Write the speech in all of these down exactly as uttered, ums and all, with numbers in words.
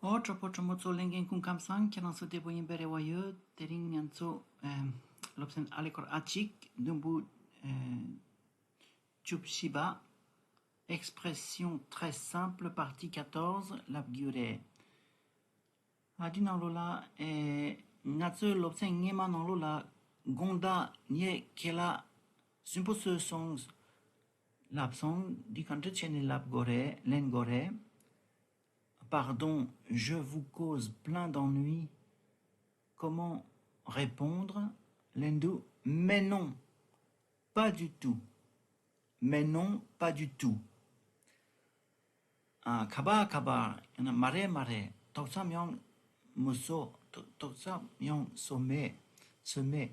ཨོ། གྲོགས་པོ་གྲོགས་མོ་ཚོ། ལྷན་རྒྱས་སྐུ་ཁམས་བཟང་། ཁྱེད་རང་ཚོ་བདེ་པོ་ཡིན་པའི་རེ་བ་ཡོད། དེ་རིང་ང་ཚོ་ཨེམ་སློབ་ཚན་ཨ་ལེ་སྐོར་ཨ་གཅིག་དུམ་བུ་ཨེམ་བཅུ་བཞི་པ། Expression très simple, partie quatorze, ལབ་རྒྱུ་རེད། ཨ། དེ་ནང་ལོགས་ལ་ཨེ་ང་ཚོའི་སློབ་ཚན་སྔོན་མ་ནང་ལོགས་ལ་དགོང་དག་ངས་ཁྱེད་ལ་སུན་པོ་བཟོས་སོང་ལབ་སོང་། འདི་ག་འདྲ་བྱས་ནས་ལབ་དགོས་རེད། ལེན་དགོས་རེད། Pardon, je vous cause plein d'ennuis. Comment répondre? ལན་དུ། Mais non, pas du tout. Mais non, pas du tout. ཨ། ག་པར་ག་པར། ཡང་ན་མ་རེད་མ་རེད། ཏོག་ཙམ་ཡང་མི་བཟོ། ཏོག་ཏོག་ཙམ་ཡང་བཟོ་མེད། བཟོ་མེད།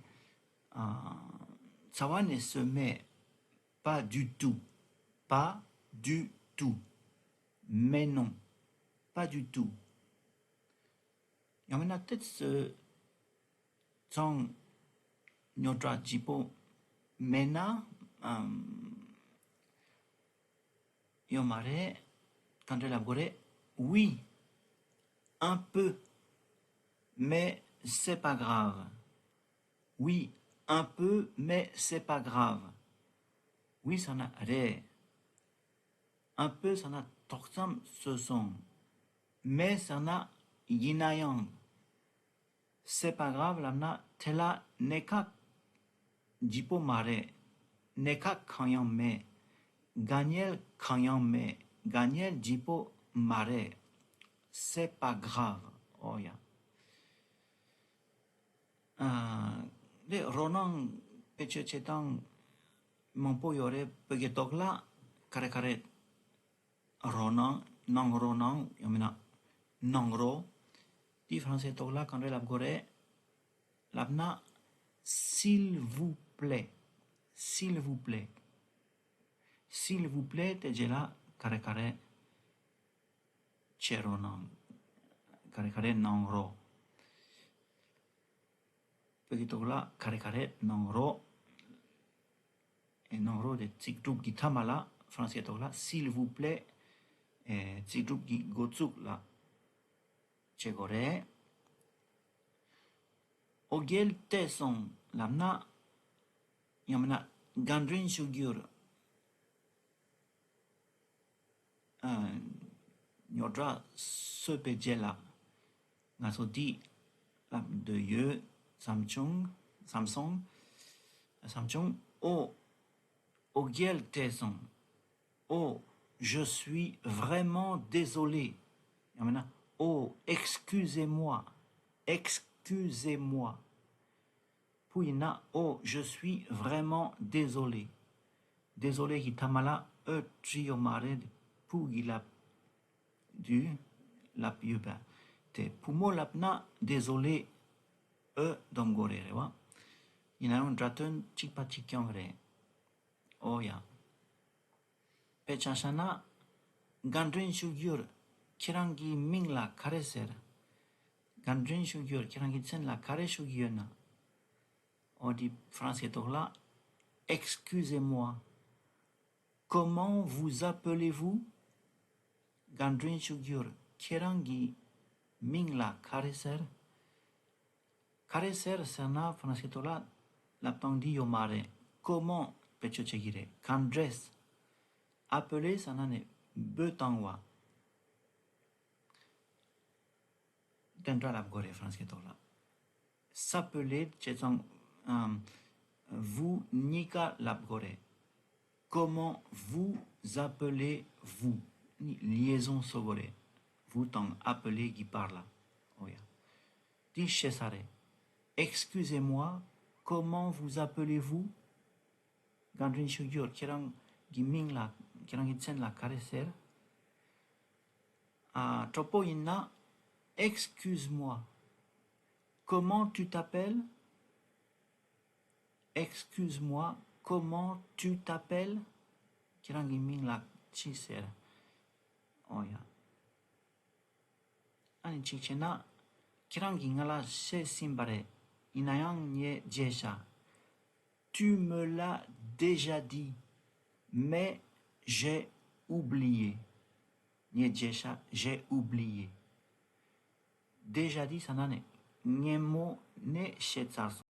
ཨ། རྩ་བ་ནས་བཟོ་མེད། Pas du tout. Pas du tout. Mais non, pas du tout. ཡང་མིན་ན་ཏོག་ཙམ་རྙོག་དྲ་ལྗིད་པོ་མེད་ན་ཨམ་ཡོད་མ་རེད། ག་འདྲ་ལབ་དགོས་རེད། Oui, un peu, mais c'est pas grave. Oui, un peu, mais c'est pas grave. Oui ཟེར་ན་རེད། Un peu ཟེར་ན་ཏོག་ཙམ་བཟོས་སོང་། Mais ཟེར་ན་ཡིན་ན་ཡང་། C'est pas grave ལབ་ན་དེ་ལ་གནད་འགག་ལྗིད་པོ་མ་རེད། གནད་འགག་གང་ཡང་མེད། དཀའ་ངལ་གང་ཡང་མེད། དཀའ་ངལ་ལྗིད་པོ་མ་རེད། C'est pas grave. ཨོ་ཡ། ཨ། དེ་རོ་སྣང་བེད་སྤྱོད་བྱེད་སྟངས་མང་པོ་ཡོད་རེད། བོད་སྐད་ཐོག་ལ་ག་རེ་ག་རེ། རོ་སྣང་། སྣང་རོ་སྣང་། ཡང་མིན་ན་སྣང་རོ། དེ་ཧྥ་རན་སིའི་ཐོག་ལ་ག་འདྲ་ལབ་དགོས་རེད་ལབ་ན། S'il vous plaît. S'il vous plaît. S'il vous plaît དེ་རྗེས་ལ་ག་རེ་ག་རེ་བྱེད་རོགས་གནང་། ག་རེ་ག་རེ་གནང་རོགས། བོད་ཀྱི་ཐོག་ལ་ག་རེ་ག་རེ་གནང་རོགས། ཨེ། གནང་རོགས་དེ་ཚིག་གྲུབ་ཀྱི་མཐའ་མ་ལ། ཧྥ་རན་སིའི་ཐོག་ལ། S'il vous plaît. ཨེ། ཚིག་གྲུབ་ཀྱི་འགོ་བཙུགས་ལ་བྱེད་དགོས་རེད། ཨོ་རྒྱན་བལྟས་སོང་ལབ་ན། ཡང་མིན་ན་བཀའ་དྲིན་ཞུ་རྒྱུར། ཨ། རྙོག་དྲ་བཟོས་པའི་རྗེས་ལ་ང་ཚོ་འདི་ལབ་འདོད་ཡོད་བསམ་བྱུང་། བསམ་སོང་། བསམ་བྱུང་། ཨོ། ཨོ་རྒྱན་བལྟས་སོང་། Oh, je suis vraiment désolé. ཡང་མིན་ན། Oh, excusez-moi. Excusez-moi. བུ་ཡིན་ན། Oh, je suis vraiment désolé. Désolé གི་མཐའ་མ་ལ་ཨོ་བྲིས་ཡོད་མ་རེད། བུ་གི་ལབ་དུས་ལབ་ཡོད་པ། དེ་བུ་མོ་ལབ་ན་désolé ཨོ་སྡོམ་དགོས་རེད། རེད་བ། ཡིན་ན་ཡང་སྒྲ་དོན་གཅིག་པ་གཅིག་རྐྱང་རེད། ཨོ་ཡ། དཔེ་ཆ་བཞག་ན། བཀའ་དྲིན་ཞུ་རྒྱུར་ཁྱེད་རང་གི་མིང་ལ་ག་རེ་ཟེར། བཀའ་དྲིན་ཞུ་རྒྱུར་ཁྱེད་རང་གི་མཚན་ལ་ག་རེ་ཞུ་གི་ཡོད་ན། ཨོ་དེ་ཧྥ་རན་སིའི་ཐོག་ལ། Excusez-moi. Comment vous appelez-vous? བཀའ་དྲིན་ཞུ་རྒྱུར་ཁྱེད་རང་གི་མིང་ལ་ག་རེ་ཟེར། ག་རེ་ཟེར་ཟེར་ན་ཧྥ་རན་སིའི་ཐོག་ལ་ལབ་སྟངས་འདི་ཡོད་མ་རེད། Comment བེད་སྤྱོད་བྱེད་ཀྱི་རེད། ག་འདྲས། Appeler ཟེར་ན་ནི་འབོད་བཏང་བ། དེ་འདྲ་ལབ་དགོས་རེད། ཧྥ་རན་སིའི་ཐོག་ལ། S'appeler བྱས་ཙང་ཨམ། vous གཉིས་ཀ་ལབ་དགོས་རེད། Comment vous appelez-vous? ནི་liaison བཟོ་དགོས་རེད། vous དང་appeler གི་བར་ལ། ཨོ་ཡ། འདི་ཤེས་ས་རེད། Excusez-moi, comment vous appelez-vous? བཀའ་དྲིན་ཞུ་རྒྱུར་ཁྱེད་རང་གི་མིང་ལ། ཁྱེད་རང་གི་མཚན་ལ་ག་རེ་ཟེར། ཨ། གྲོགས་པོ་ཡིན་ན། Excuse-moi, comment tu t'appelles? Excuse-moi, comment tu t'appelles? ཁྱེད་རང་གི་མིང་ལ་ཅི་ཟེར། ཨོ་ཡ། ཨ་ནི་གཅིག་བྱས་ན། ཁྱེད་རང་གིས་ང་ལ་བཤད་ཟིན་པ་རེད། ཡིན་ན་ཡང་ངས་བརྗེད་བཞག Tu me l'as déjà dit, mais j'ai oublié. ངས་བརྗེད་བཞག J'ai oublié. Déjà dit ཟེར་ན་ནི་སྔོན་མ་ནས་བཤད་ཚར་སོང་།